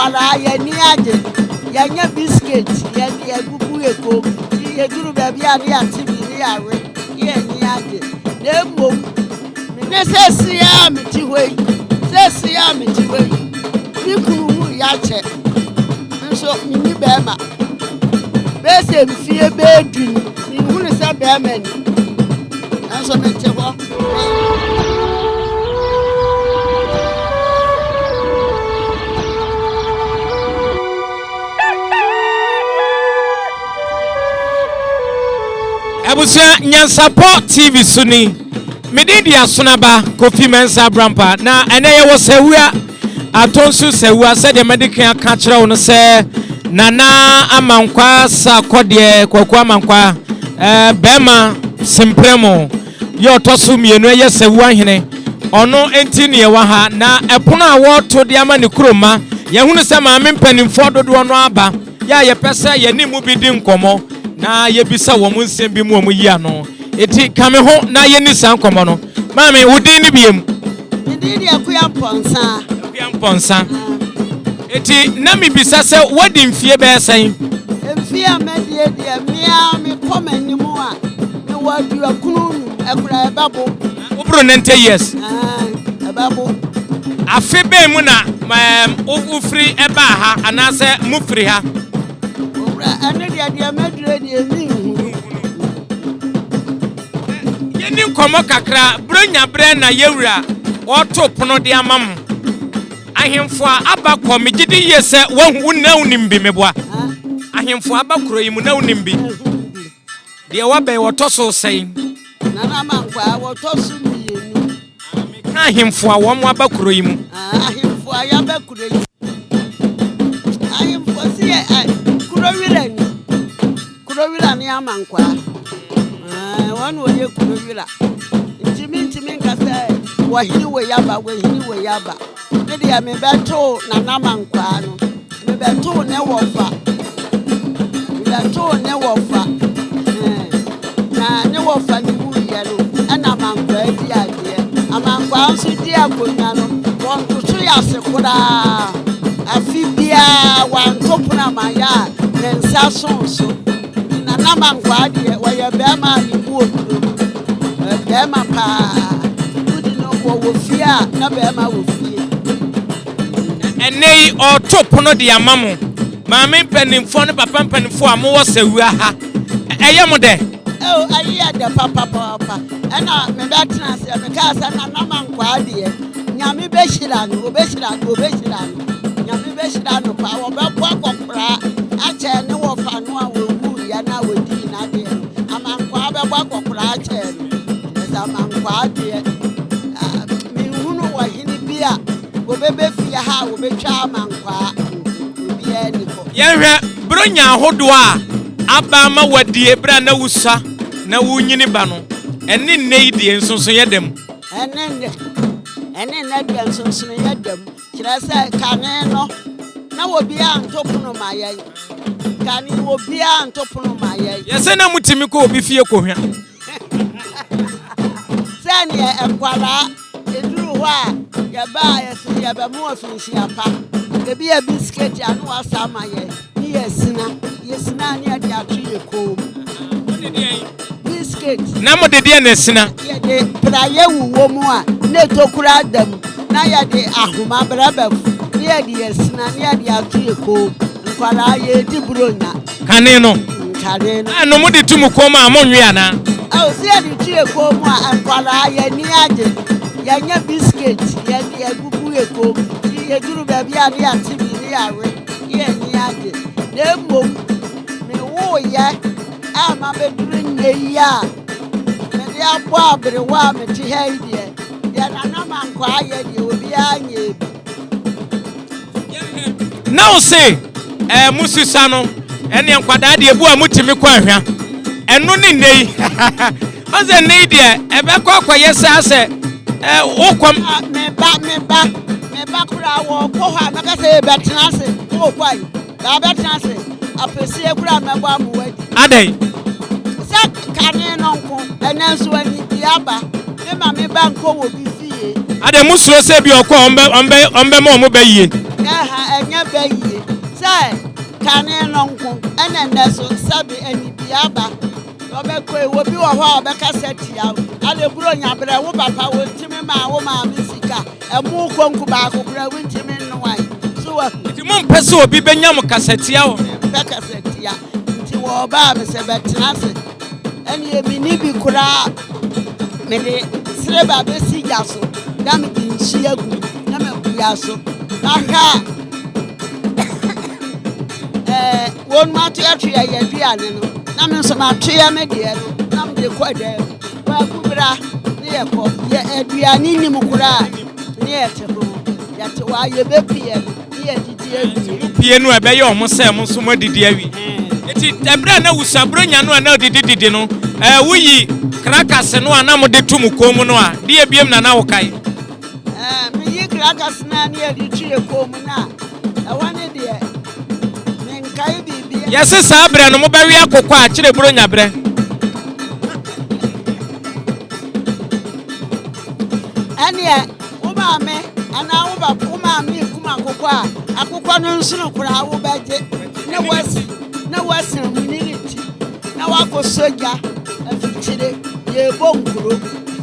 Nkwadaa yɛn ani agye. Yɛanya biscuit, yɛde agugu yɛn kɔn mu. Nti yɛduru baabi a ne yɛate bi ne yɛawe ne yɛn ani agye. Na mmom me ne seesei a mete hɔ yi, seesei a mete hɔ yi, me kunu wuiɛ akyɛ nso menni bɛrima. Bɛyɛ sɛ mfie bɛyɛ du ni, menhunu sɛ bɛrima ni. Nanso mete hɔ. Abusua Nyansapɔ TV so ni. Me din de Asonaba Kofi Mensah Abrampa na ɛnɛ yɛwɔ Sawua Atonsu Sawua sɛdeɛ madi kan aka kyerɛ wo no sɛ Nana Amankwa Sarkodie Kwaku Amankwa eh, bɛrima Sempremo yɛ ɔtɔ so mmienu ɛyɛ Sawua hene ɔno nti ne yɛwɔ ha na ɛpono a wɔreto de ama ne kuroma yɛhunu sɛ maame mpanimfoɔ dodoɔ no aba yɛ a yɛpɛ sɛ yɛne mu bi di nkɔmmɔ na yɛbisa wɔn nsɛm bi mu wɔn yi ano. Enti ka me ho na yɛnni saa nkɔmmɔ no. Maame, wo din ne biam? Me din de Akua Mpɔnsa. Akua Mpɔnsa. Enti na mebisa sɛ woadi mfie bɛyɛ sɛn? Mfie a madie deɛ, me ara mekɔ m'anim a, mewɔ aduokron num, ɛkora ɛbɛbo. Woboro 90 years? Ɛbɛbo. Afe bɛn mu na wofiri baa ha anaasɛ mofiri ha? Owura, ɛno deɛ deɛ maduro deɛ menhunu. Yɛni nkɔmmɔ kakra, Buronya berɛ na yɛwura ɔreto pono de ama mo. Ahemfo a aba kɔ, megye di yie sɛ woahu, wo na wonim bi, meboa. Ahemfo a aba kuro yi mu na wonim bi. Deɛ waba yi wɔtɔ so sɛn? Nana Mankwaa, wɔtɔ so mmienu. Meka ahemfo a wɔn aba kuro yi mu. Ahemfo a yɛaba kuro yi mu. Ahemfo si yɛ kuro wira ni. Kuro wira ne Amankwaa. Wɔn na wɔyɛ kuro wira. Nti mentumi nka sɛ wɔhene wei aba, wɔhene wei aba. Me deɛ mebɛtoo Nana Mankwaa no, mebɛtoo ne wɔfa, mebɛtoo ne wɔfa. Na ne wɔfa no wuiɛ no, ɛna Amankwaa di adeɛ. Amankwaa nso di akonnwa no, wɔntoto yɛ ase koraa. Afe biara wanto pono ama yɛ a ne nsa soo so. Nti Nana Mankwaa deɛ, ɔyɛ bɛrima a ne mu oduro. Ɔyɛ bɛrima paa. Wodi no wɔwɔ fie a na bɛrima wɔ fie. Ɛnnɛ yi ɔreto pono de ama mo maame mpanimfoɔ ne papa mpanimfoɔ a mowɔ Sawua ha. Ɛyɛ mo dɛ? Oh, ɛyɛ dɛ papapaapa. Ɛna mebɛtena aseɛ mekaa sɛ Nana Mankwaa deɛ Nyame bɛhyira no, ɔbɛhyira no, ɔbɛhyira no. Nyame bɛhyira no paa, wɔbɛbɔ akɔkoraa akyɛn ne wɔfa no a wɔwuiɛ no a wɔdii n'adeɛ no. Amankwaa bɛbɔ akɔkoraa akyɛn no. Ɛsɛ amankwaa deɛ, menhunu ɔhene bi a wɔbɛbɛ fie ha a wɔbɛtwa amankwaa. Obiara nni hɔ. Yɛnhwɛ Buronya ahodoɔ a aba ama woadie berɛ a na wosua na worenyini ba no, ɛne nnɛ yi deɛ nsonsonoeɛ da mu? Ɛne nnɛ, ɛne nnɛ deɛ nsonsonoeɛ da mu. Kyerɛ sɛ, kane no, na obiara nto pono ma yɛn. Kane obiara nto pono ma yɛn. Yɛ sɛ na motumi kɔ obi fie kɔhwa. Sɛdeɛ nkwadaa ɛduru hɔ a yɛba a yɛse yɛbɛmo afinhyia pa. Ebi yɛ biscuit a na wasa ama yɛn ne yɛsina. Yɛsina a ne yɛde ato yɛ kɔn mu. Biscuit. Na mode deɛ na ɛsina? Yɛde praeɛ wowɔ mu a na tokuro ada mu na yɛde ahoma brɛbɛf ne yɛde asina ne yɛde ato yɛ kɔn mu. Nkwadaa yɛredi buronya. Kane no. Kane no. Ɛno mode to mo kɔn mu a monwe anaa? Ɛwɔ sɛ yɛde to yɛ kɔn mu a nkwadaa yɛn ani agye. Yɛnyɛ biscuit yɛde agugu yɛ kɔn mu. Nti yɛduru baabi a ne yɛate bi ne yɛawe ne yɛn ani agye. Na mmom mewoeɛ a mabɛduru nnɛ yi a mede abɔ aberewa a mete ha yi deɛ, deɛ Nana Mankwaa yɛ deɛ obiara nyɛɛ bi. Na wo se ɛɛ mo susa no ɛneɛ nkwadaa deɛ ebu a motumi kɔ ahwa ɛno ne nnɛ yi ɔsɛ nnɛ yi deɛ ɛbɛkɔ akɔyɛ saa sɛ ɛɛ wokɔ. Me ba me ba me ba koraa wɔkɔ hɔ a mɛka sɛ yɛbɛtena ase wokɔ ayi. Bɛabɛtena ase apɛsie koraa mɛbɔ ama woadi. Adɛn? Sɛ kane no nko, ɛnɛ nso anigyeɛ aba. Me ma me ba nkɔ wɔ bi fie. Adɛn, mo suro sɛ bi ɔkɔ a ɔmbɛ ɔmbɛ ɔmbɛma ɔmo bɛ yie? Ɛha, ɛnyɛ Ɛnyɛ bɛ yie sɛ kane no nko ɛna nnɛ so sɛbe anibia aba. Wɔbɛkɔ yi, obi wɔ hɔ a ɔbɛkasa tia wo. Ade Buronya berɛ, wo papa wontumi maa wo maame sika, ɛmo konku baako koraa wontumi nnoae. So wahu? Nti mompɛ sɛ obi bɛnya mo kasatia wɔ. Mempɛ kasatia. Nti wɔbaa me sɛ bɛtena ase. Ɛneɛ menni bi koraa. Mede sereba bɛsi gya so na mede nsuo agu mu na mabua so. Mahwɛ a ɛɛ wɔn atoatoa yɛ aduane no na me nso matoa me deɛ no na mede kɔ dan mu. Kwaku bra ne yɛkɔ yɛ aduane nim koraa ne yɛte ho yɛte hɔ a yɛbɛpie no ne yɛdidi awie. Mopie no a ɛbɛyɛ ɔmo sɛ mo nso moadidi awie. Eti ɛberɛ a na wusa buronya no a na ɔdidi didi no, ɛɛ woyi krakase no a na mode to mo kɔn mu no a, deɛ biem na na wokae? Ɛɛ meyi krakase no a ne yɛde to yɛ kɔn mu no a, ɛhɔ ne deɛ menkae biribi. Yɛse saa berɛ no mobɛwe akokɔ a kyerɛ buronya berɛ. Ɛneɛ wo maame anaa wo ba wo maame rekum akokɔ a, akokɔ no nsono koraa wobɛgye na wasi na wasan mu ne ne ti na wakɔsɔ gya afikyire yɛrebɔ nkuro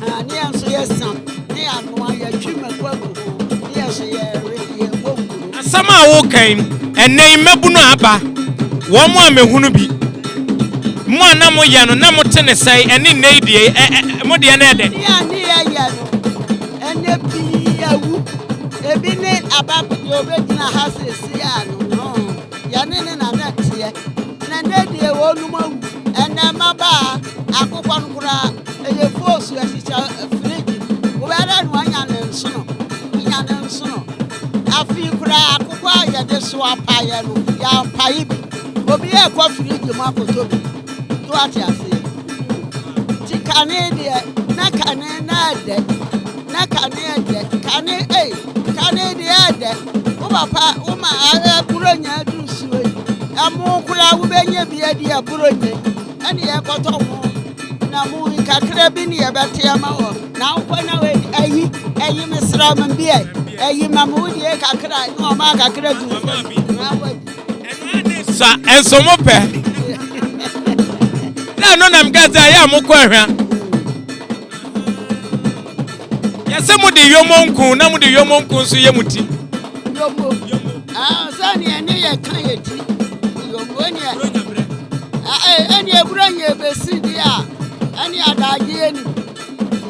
ha ne yɛn nso yɛsam ne yɛanoa yɛtwe mako agu ho ne yɛn nso yɛrewe yɛrebɔ nkuro. Asɛm a woreka yi, ɛnnɛ yi mmabunu aba, wɔn a mehunu bi. Mo a na moyɛ no, na mote ne sɛe, ɛne nnɛ yi deɛ, ɛ, ɛ, mo deɛ no ɛdɛ. Ne a ne yɛyɛ no, ɛnnɛ pii awu. Ebi ne aba deɛ ɔbɛgyina ha seesei a no, no, yɛne ne na na ɛteɛ. Na nnɛ deɛ wɔnom awu. Ɛnnɛ mmabaa, akokɔ no koraa, ɛyɛ foosu ɛhyehyɛ fridge mu. Wobɛyɛ dɛ na wanya ne nsono, wanya ne nsono. Afei koraa akokɔ a yɛde so apaeɛ no, yɛampae bi. Obi rekɔ fridge mu akɔtɔ bi. So wate aseɛ? Nti kane deɛ, na kane na ɛdɛ. Na kane ɛdɛ. Kane ei, kane deɛ ɛdɛ. Wo papa, wo ma ɛburo nya aduru suo yi. Ɛmo koraa wobɛnya bi adi ɛburo nya yi. Ɛne yɛkɔtɔ mo na mo kakra bi ne yɛbɛte ama wɔ. Na wokɔ na ayi, ayi mesrɛ mo bi ɛ. Ayi ma mo wodie kakra na ɔma kakra gu nsam na wadi. Sa nso mo pɛ. Na ɛno na meka sɛ ɛyɛ a mokɔ ahwa. Yɛsɛ mode yomo nku na mode yomo nku nso yɛ mo ti. Yomo. Ah, sɛ neɛ ne yɛ ka yɛ ti. Yomo neɛ. Ɛne eburo nyɛ ebesi di a ɛne adagyeɛ ni.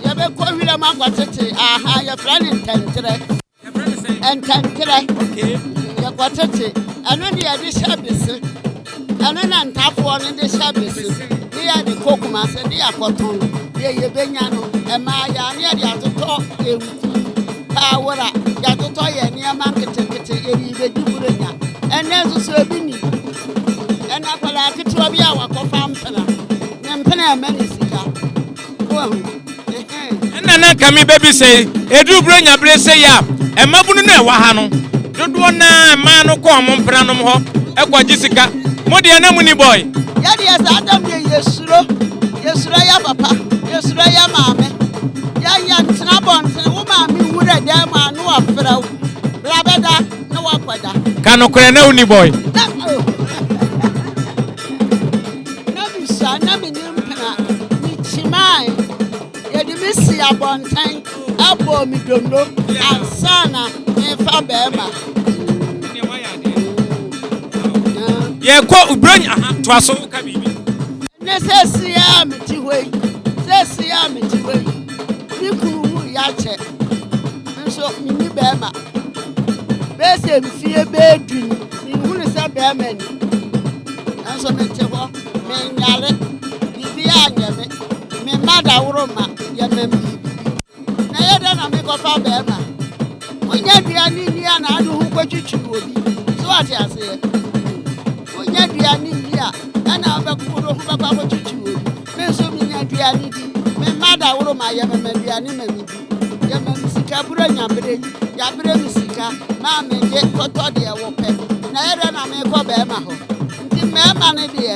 Yɛbɛkɔ wiram akɔtete aha yɛfrɛ ne ntɛntrɛ. Ntɛntrɛ. Yɛkɔtete. Ɛno ne yɛde hyɛ bese. Ɛno na ntafoɔ no de hyɛ bese. Ne yɛde kɔ Kumase ne yɛakɔtɔn. Deɛ yɛbɛnya no, ɛmaa yɛ a ne yɛde atotɔ nku, paawora, yɛatotɔ yɛ nneɛma nketenkete yɛde bɛdi buronya. Ɛnnɛ nso so ebi ni. Ɛnna akwadaa ketewa bi a wakɔfa mpena. Ne mpena ɛmɛ ne sika. Ɛnna na anka mebɛbisa yi, ɛduru Buronya bere sei a, mmabunu no a ɛwɔ ha no, dodoɔ no ara mmaa no kɔ wɔn mpenanom hɔ kɔgye sika. Mo deɛ na monni bɔe. Yɛ deɛ saa dam deɛ yɛsuro, yɛsuro yɛ papa, yɛsuro yɛ maame. Yɛ yɛntena abɔntene, wo maame wura dan mu a na wafrɛ wo, bra bɛda na woakɔda. Ka nokorɛ na wonni bɔe. Na oh. Na misua na minni mpena. Mikyimae. Yɛde me sii abɔnten bɔɔ me donno ansa na merefa barima. Yɛkɔ Buronya aha toa so woka biribi. Ɛnɛ seesei a mete hɔ yi, seesei a mete hɔ yi, me kunu wuiɛ akyɛ nso menni barima. Bɛyɛ sɛ mfie bɛyɛ du ni. Menhunu sɛ bɛrima ni, nanso mete hɔ, menyare, biribiara anyɛ me. Me mma daworo ma yɛma me biribi. Na ɛyɛ dɛn na mekɔfa bɛrima? Wonya aduane nni a na ade ho kɔtwitwiri obi. So wate aseɛ? Wonya aduane nni a ɛna wobɛko wode ho bɛkɔ akɔtwitwiri obi. Me nso menya aduane di. Me mma daworo ma yɛma me aduane ma medi. Yɛma me sika Buronya berɛ yi, yɛabrɛ me sika ma megye kɔtɔ deɛ wopɛ. Na ɛyɛ dɛn na mekɔ bɛrima hɔ? Nti mmarima no deɛ,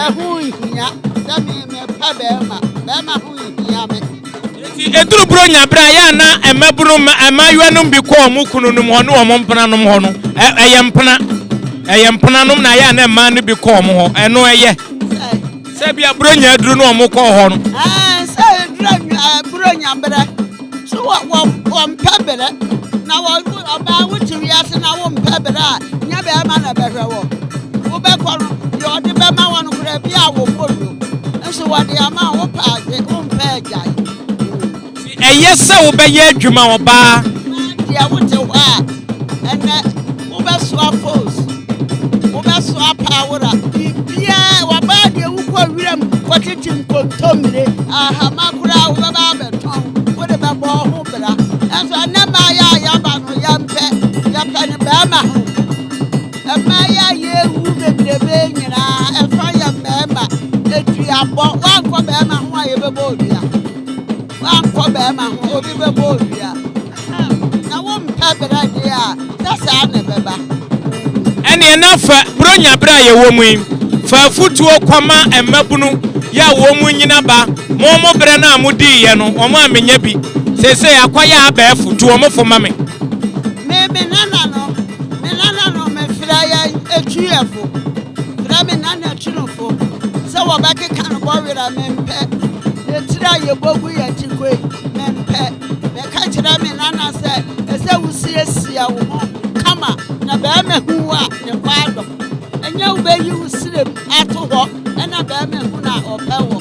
ɛho nhia sɛ me mepɛ bɛrima. Bɛrima ho nhia me. Nti Ɛduru Buronya berɛ a, ɛyɛ a na mmabunu, mmaayewa nom bi kɔ wɔn kununom hɔ ne wɔn mpenanom hɔ no, ɛyɛ mpena. Ɛyɛ mpenanom na ɛyɛ a na mmaa no bi kɔ wɔn hɔ. Ɛno ɛyɛ. Sɛ bia Buronya aduru na wɔn kɔ hɔ no. Sɛ ɛduru Buronya berɛ, so wɔmpɛ berɛ. Na ɔbaa wote wiase na wompɛ berɛ a, nyɛ bɛrima na ɛbɛhwɛ wɔ. Wobɛkɔ no, deɛ ɔde bɛma wɔ no koraa bi a wɔbɔ no. Nso wɔde ama wo, wopɛ agye, wompɛ agyae. Ɛyɛ sɛ wobɛyɛ adwuma ɔbaa. Deɛ wote hɔ a, ɛnɛ wobɛsoa fos, wobɛsoa paawora, biribiara wɔbaa deɛ wokɔ wiram kɔtete nkontommire, ahama koraa wobɛba abɛtɔn, wode bɛbɔ ho bra. Ɛnso ɛnɛ mmaa yɛ a yɛaba no yɛmpɛ, yɛpɛ no bɛrima ho. Mmaa yi a yɛrewu bebrebe nyinaa, ɛfa yɛ mmarima, aduabɔ, woankɔ bɛrima ho a yɛbɛbɔ odua. Woankɔ bɛrima ho, obi bɛbɔ odua. Na wompɛ berɛ deɛ a, sɛ saa na ɛbɛba. Ɛneɛ na fa Buronya berɛ a yɛwɔ mu yi, fa afutuo kɔma mmabunu yɛ a wɔn mu nyina ba, mo mo berɛ no a modiiɛ no, wɔn a menya bi. Seesei akɔyɛ abɛɛfo, tu wɔn fo ma me. Me me nana no, me nana no, mefrɛ yɛn atuiɛfo, frɛ me nana tunufo sɛ wɔbɛkeka no bɔwerɛ, mempɛ. Etiri a yɛbɔ gu yɛn ti kɔ yi, mempɛ. Meka kyerɛ me nana sɛ, ɛsɛ wosiesie wo ho kama na bɛrima hu wo a, ne kɔ adɔ. Ɛnyɛ wobɛyi wo serem ato hɔ na bɛrima hu na ɔpɛ wɔ.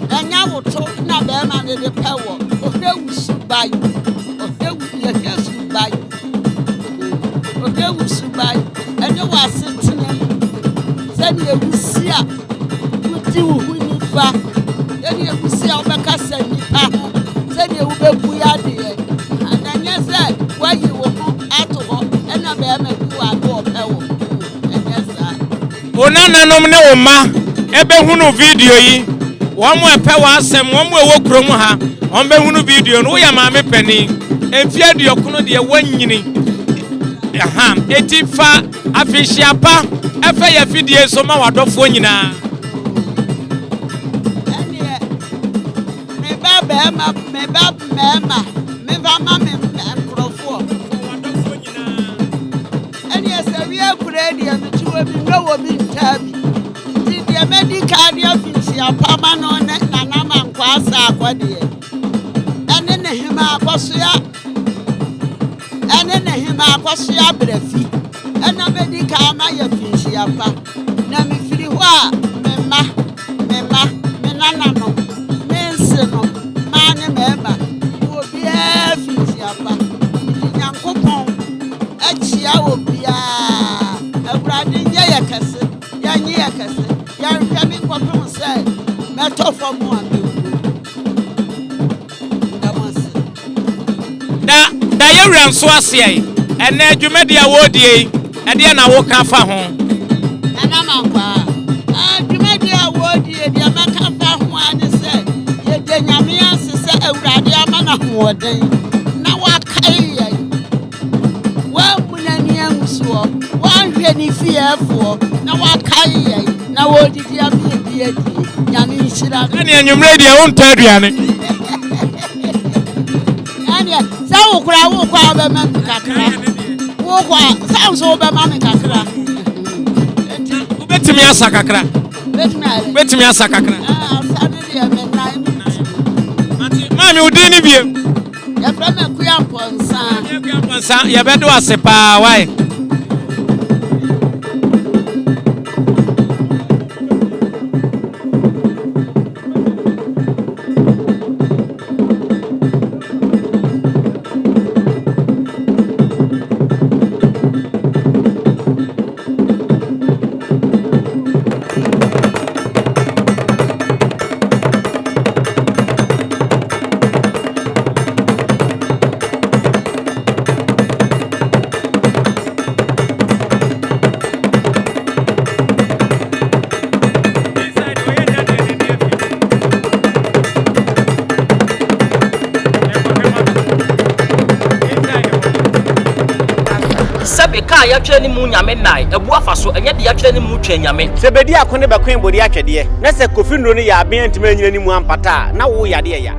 Ɛnyɛ wo to na bɛrima no de pɛ wɔ. Ɔhwɛ wo suban. Ɔhwɛ wo, yɛhwɛ suban. Ɔhwɛ wo suban ɛne w'asetena mu. Sɛdeɛ wosi a wodi wo ho nifa, sɛdeɛ wosi a wobɛkasa nnipa ho, sɛdeɛ wobɛbu adeɛ. Na nyɛ sɛ woayi wo ho ato hɔ ɛna bɛrima bi wɔ ade ɔpɛ wo. Ɛnyɛ saa. Wo nananom ne wo mma bɛhunu video yi. Wɔn a ɛpɛ w'asɛm, wɔn a ɛwɔ kurom ha, wɔn bɛhunu video no. Woyɛ maame panin, mfeɛ aduɔkono deɛ woanyini. Aha, eti fa afehyia pa ɛfɛ yɛ afidie so ma w'adɔfoɔ nyinaa. Ɛneɛ, me ba bɛrima, me ba mmarima, me ba ma me nkurɔfoɔ. W'adɔfoɔ nyinaa. Ɛneɛ sɛ wia kura deɛ mete wɔ bi nnɔ wɔ bi ntaa bi. Nti deɛ mɛdi kan de afinhyia pa ma no ne Nana Mankwaa Sarkɔ deɛ, ɛne ne hema Akɔsoa, ɛne ne hema Akɔsoa Brɛfi, ɛna mɛdi kan ama yɛ afinhyia pa. Na mefiri hɔ a, me mma, me mma, me nananom, me nsenom, mmaa ne mmarima, ne obiara afinhyia pa. Mede Nyankopɔn akyia obiara. Awurade nyɛ yɛ kɛse. Yɛnye yɛ kɛse, yɛnhwɛ me nkɔpem sɛ mɛtɔ fam a mɛwuo. Meda mo ase. Da da yɛ wura nso aseɛ yi, ɛnɛ dwumadi a wɔredie yi, ɛdeɛ na woka fa ho? Nana Mankwaa, Ah, dwumadi a wɔredie deɛ mɛka fa ho ara ne sɛ, yɛda Nyame ase sɛ Awurade ama no ahoɔden na wakae yɛn. Wammu n'ani angu soɔ, wanhwɛ ne fiefoɔ, na wakae yɛn, na wɔredidi ama yɛn bi adie. Nyame nhyira no. Ɛne anwummerɛ deɛ wontɔ aduane. Ɛneɛ sɛ wo koraa wokɔ a wobɛma me kakra. Wokɔ a sɛ nso wobɛma me kakra. Nti wobɛtumi asa kakra. Wobɛtumi asa kakra. Asa no deɛ me nan me. Maame wo din ne biem. Yɛfrɛ me Akua Mpɔnsa. Akua Mpɔnsa, yɛbɛdo ase paa wae. Sɛbe kaa yɛatwerɛ ne mu nyame nnae, abu afa so, ɛnyɛ de yɛatwerɛ ne mu twɛn nyame. Sɛ bedi ako ne bɛkoe bode atwɛdeɛ, na sɛ Kofi nnuro no yɛ aben antumi anyina ne mu ampata a, na wo yadeɛ ya.